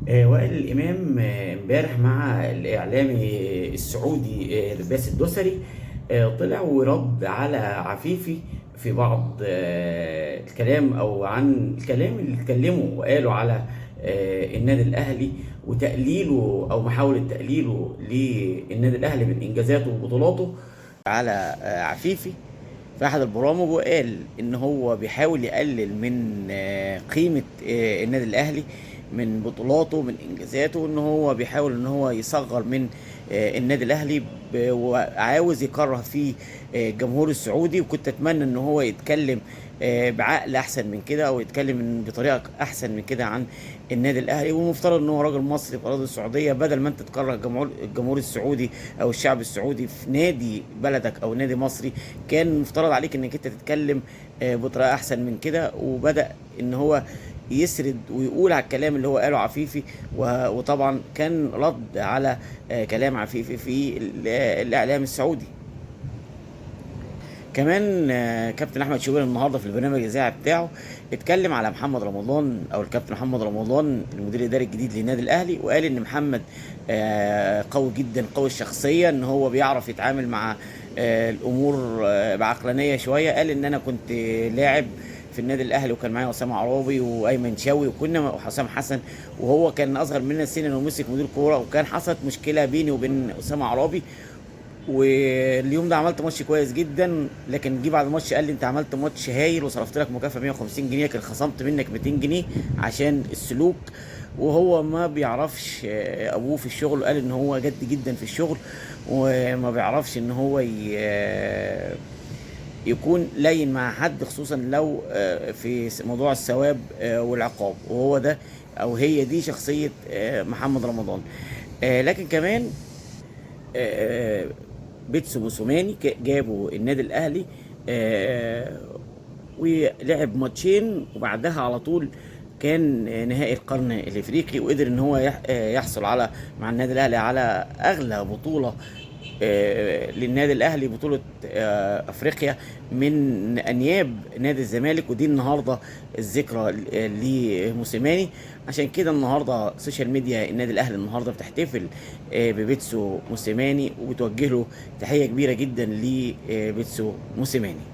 وائل الإمام امبارح مع الإعلامي السعودي باسل الدوسري، طلع ورد على عفيفي في بعض الكلام أو عن الكلام اللي اتكلموا وقالوا على النادي الأهلي وتقليله أو محاولة تقليله للنادي الأهلي من إنجازاته وبطولاته على عفيفي في أحد البرامج، وقال إن هو بيحاول يقلل من قيمة النادي الأهلي، من بطولاته، من إنجازاته، إن هو بيحاول إن هو يصغر من النادي الأهلي وعاوز يكره فيه الجمهور السعودي. وكنت أتمنى إن هو يتكلم بعقل أحسن من كده، أو يتكلم بطريقة أحسن من كده عن النادي الأهلي. والمفترض إن هو راجل مصري في أراضي السعودية، بدل ما أنت تكره الجمهور السعودي أو الشعب السعودي في نادي بلدك أو نادي مصري، كان المفترض عليك إنك أنت تتكلم بطريقة أحسن من كده. وبدأ إن هو يسرد ويقول على الكلام اللي هو قاله عفيفي، وطبعا كان رد على كلام عفيفي في الإعلام السعودي. كمان كابتن احمد شوبير النهارده في البرنامج الاذاعي بتاعه اتكلم على محمد رمضان او الكابتن محمد رمضان المدير الاداري الجديد للنادي الاهلي، وقال ان محمد قوي جدا، قوي الشخصية، ان هو بيعرف يتعامل مع الامور بعقلانيه شوية. قال ان انا كنت لاعب في النادي الاهلي وكان معايا اسامة عرابي وايمن شوقي وكنا وحسام حسن، وهو كان اصغر مننا سنا ومسك مدير كورة، وكان حصلت مشكلة بيني وبين اسامة عرابي، واليوم ده عملت ماتش كويس جدا، لكن جه بعد الماتش قال لي انت عملت ماتش هايل وصرفت لك مكافاة 150 جنيه، لكن خصمت منك 200 جنيه عشان السلوك. وهو ما بيعرفش ابوه في الشغل، وقال ان هو جد جدا في الشغل وما بيعرفش ان هو يكون لين مع حد، خصوصا لو في موضوع الثواب والعقاب. وهو ده او هي دي شخصية محمد رمضان. لكن كمان بيتسو موسوماني جابوا النادي الاهلي ولعب ماتشين، وبعدها على طول كان نهائي القرن الافريقي، وقدر ان هو يحصل مع النادي الاهلي على اغلى بطوله للنادي الاهلي، بطوله افريقيا من انياب نادي الزمالك. ودي النهارده الذكرى لموسيماني. عشان كده النهارده social media النادي الاهلي النهارده بتحتفل ببيتسو موسيماني، وبتوجه له تحية كبيرة جدا لبيتسو موسيماني.